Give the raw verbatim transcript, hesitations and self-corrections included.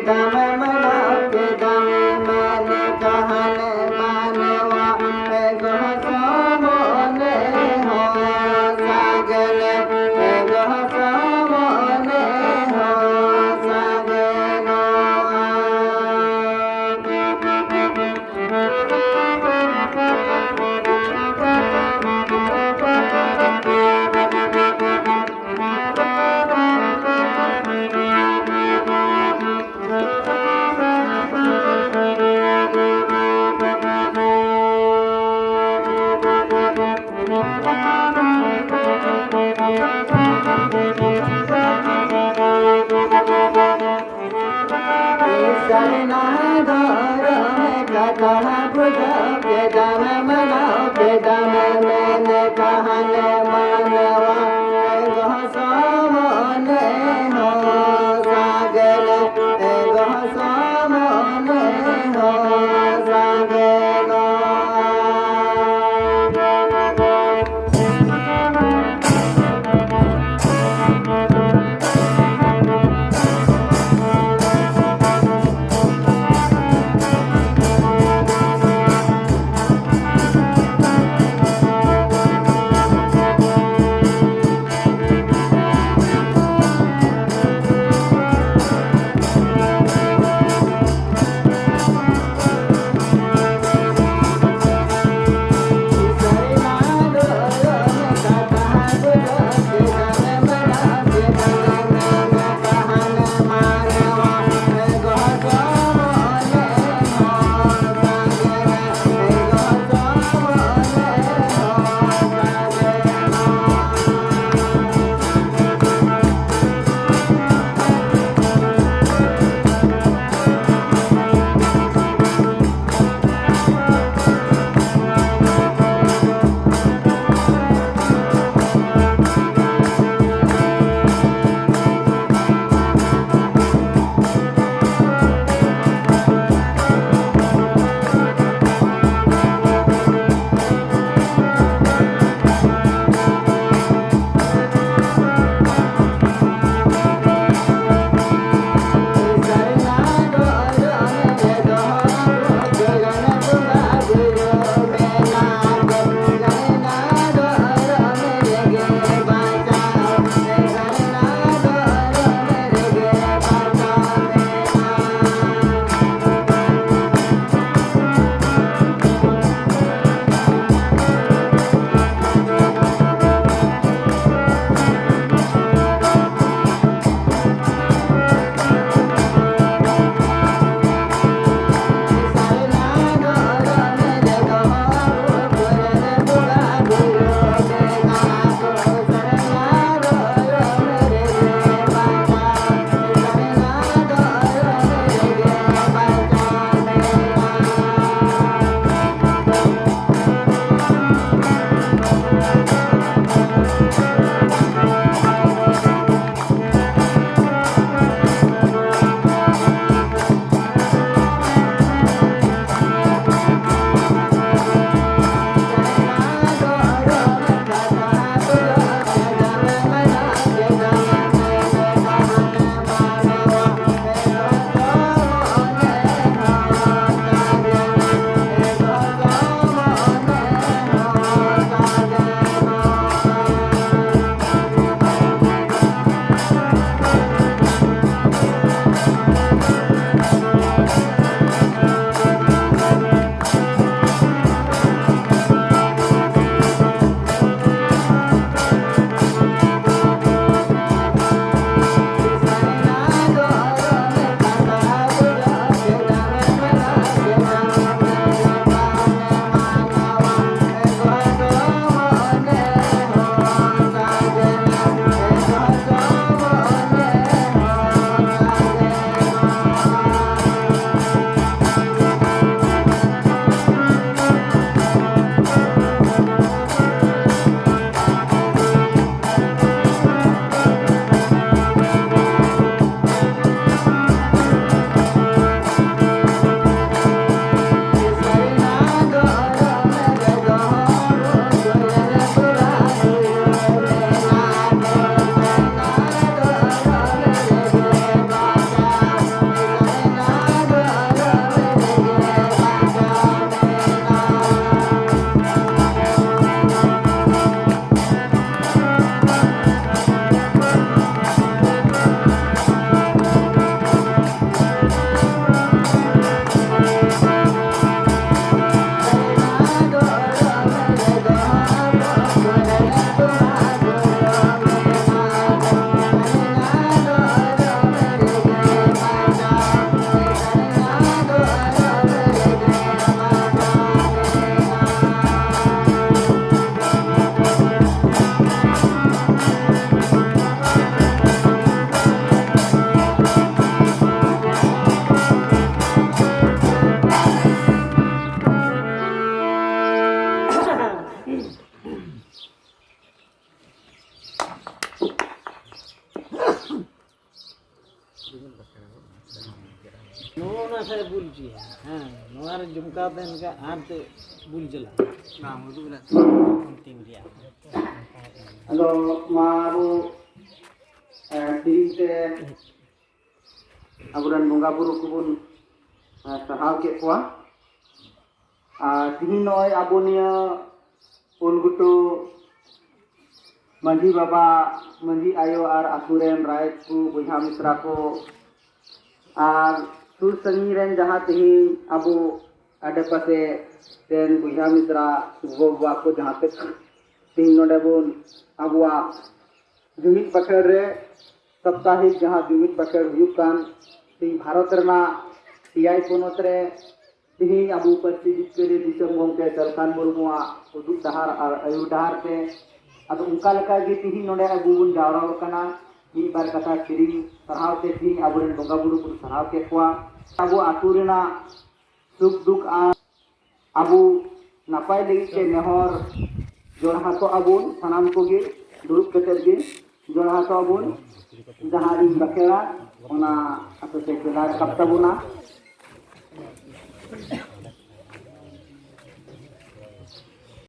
ᱫᱟᱢᱮᱢ ᱞᱟᱹᱠ ᱫᱟᱢᱮᱢ ᱞᱮᱠᱟᱦᱟᱱ ᱢᱟᱱᱣᱟ ᱮᱜᱚ ᱥᱚᱢᱚᱱᱮ ᱦᱚᱸ ᱥᱟᱜᱮᱱ ᱮᱜᱚ ᱥᱚᱢᱚᱱᱮ ᱦᱚᱸ ᱥᱟᱜᱮᱱᱚᱜᱼᱟ᱾ ᱱᱚᱣᱟ ᱥᱮ ᱵᱩᱞ ᱪᱮᱫ? ᱦᱮᱸ, ᱱᱚᱣᱟ ᱨᱮ ᱡᱚᱢᱠᱟᱣ ᱛᱟᱦᱮᱱ ᱠᱷᱟᱱ ᱟᱨ ᱪᱮᱫ ᱵᱩᱞ ᱪᱟᱞᱟᱜᱼᱟ? ᱵᱟᱝ, ᱩᱫᱩᱜ ᱞᱮᱫ ᱚᱱᱛᱤᱢ ᱨᱮᱭᱟᱜ᱾ ᱟᱫᱚ ᱢᱟ ᱟᱵᱚ, ᱮ, ᱛᱮᱦᱮᱧ ᱛᱮ ᱟᱵᱚᱨᱮᱱ ᱵᱚᱸᱜᱟ ᱵᱩᱨᱩ ᱠᱚᱵᱚᱱ, ᱮ, ᱥᱟᱨᱦᱟᱣ ᱠᱮᱫ ᱠᱚᱣᱟ᱾ ᱟᱨ ᱛᱮᱦᱮᱧ ᱱᱚᱜᱼᱚᱭ ᱟᱵᱚ ᱱᱤᱭᱟᱹ ᱩᱞᱜᱷᱩᱴᱩ ᱢᱟᱹᱡᱷᱤ ᱵᱟᱵᱟ, ᱢᱟᱹᱡᱷᱤ ᱟᱭᱳ ᱟᱨ ᱟᱹᱛᱩ ᱨᱮᱱ ᱨᱟᱭ ᱠᱚ, ᱵᱚᱭᱦᱟ ᱢᱤᱥᱨᱟ ᱠᱚ, ᱟᱨ ᱥᱩᱨ ᱥᱟᱺᱜᱤᱧ ᱨᱮᱱ ᱡᱟᱦᱟᱸ ᱛᱮᱦᱮᱧ ᱟᱵᱚ ᱟᱰᱮᱯᱟᱥᱮ ᱨᱮᱱ ᱵᱚᱭᱦᱟ ᱢᱤᱥᱨᱟ, ᱜᱚᱜᱚ ᱵᱟᱵᱟ ᱠᱚ, ᱡᱟᱦᱟᱸ ᱛᱮ ᱛᱮᱦᱮᱧ ᱱᱚᱰᱮ ᱵᱚᱱ ᱟᱵᱚᱣᱟᱜ ᱡᱩᱢᱤᱫ ᱵᱟᱠᱷᱮᱲ ᱨᱮ, ᱥᱟᱯᱛᱟᱦᱤᱠ ᱡᱟᱦᱟᱸ ᱡᱩᱢᱤᱫ ᱵᱟᱠᱷᱮᱲ ᱦᱩᱭᱩᱜ ᱠᱟᱱ, ᱛᱮᱦᱮᱧ ᱵᱷᱟᱨᱚᱛ ᱨᱮᱱᱟᱜ ᱮᱭᱟᱭ ᱯᱚᱱᱚᱛ ᱨᱮ ᱛᱮᱦᱮᱧ ᱟᱵᱚ ᱯᱟᱹᱨᱥᱤ ᱡᱤᱛᱠᱟᱹᱨᱤ ᱫᱤᱥᱚᱢ ᱜᱚᱢᱠᱮ ᱥᱟᱞᱠᱷᱟᱱ ᱢᱩᱨᱢᱩᱣᱟᱜ ᱩᱫᱩᱜ ᱰᱟᱦᱟᱨ ᱟᱨ ᱟᱹᱭᱩᱨ ᱰᱟᱦᱟᱨ ᱛᱮ᱾ ᱟᱫᱚ ᱚᱱᱠᱟ ᱞᱮᱠᱟ ᱜᱮ ᱛᱮᱦᱮᱧ ᱱᱚᱰᱮ ᱟᱵᱚ ᱵᱚᱱ ᱡᱟᱣᱨᱟ ᱟᱠᱟᱱᱟ, ᱢᱤᱫ ᱵᱟᱨ ᱠᱟᱛᱷᱟ ᱥᱮᱨᱮᱧ ᱥᱟᱨᱦᱟᱣ ᱛᱮ ᱛᱮᱦᱮᱧ ᱟᱵᱚᱨᱮᱱ ᱵᱚᱸᱜᱟ ᱵᱩᱨᱩ ᱵᱚᱱ ᱥᱟᱨᱦᱟᱣ ᱠᱮᱫ ᱠᱚᱣᱟ᱾ ᱟᱵᱚ ᱟᱹᱛᱩ ᱨᱮᱱᱟᱜ ᱥᱩᱠ ᱫᱩᱠ ᱟᱨ ᱟᱵᱚ ᱱᱟᱯᱟᱭ ᱞᱟᱹᱜᱤᱫ ᱛᱮ ᱱᱮᱦᱚᱨ ᱡᱚᱲᱦᱟᱛᱚᱜ ᱟᱵᱚᱱ ᱥᱟᱱᱟᱢ ᱠᱚᱜᱮ, ᱫᱩᱲᱩᱵ ᱠᱟᱛᱮᱫ ᱜᱮ ᱡᱚᱲᱦᱟᱛᱚᱜ ᱟᱵᱚᱱ᱾ ᱡᱟᱦᱟᱸ ᱤᱧ ᱵᱟᱠᱷᱮᱲᱟ, ᱚᱱᱟ ᱟᱯᱮ ᱯᱮ ᱥᱮᱬᱟ ᱨᱟᱠᱟᱵ ᱛᱟᱵᱚᱱᱟ᱾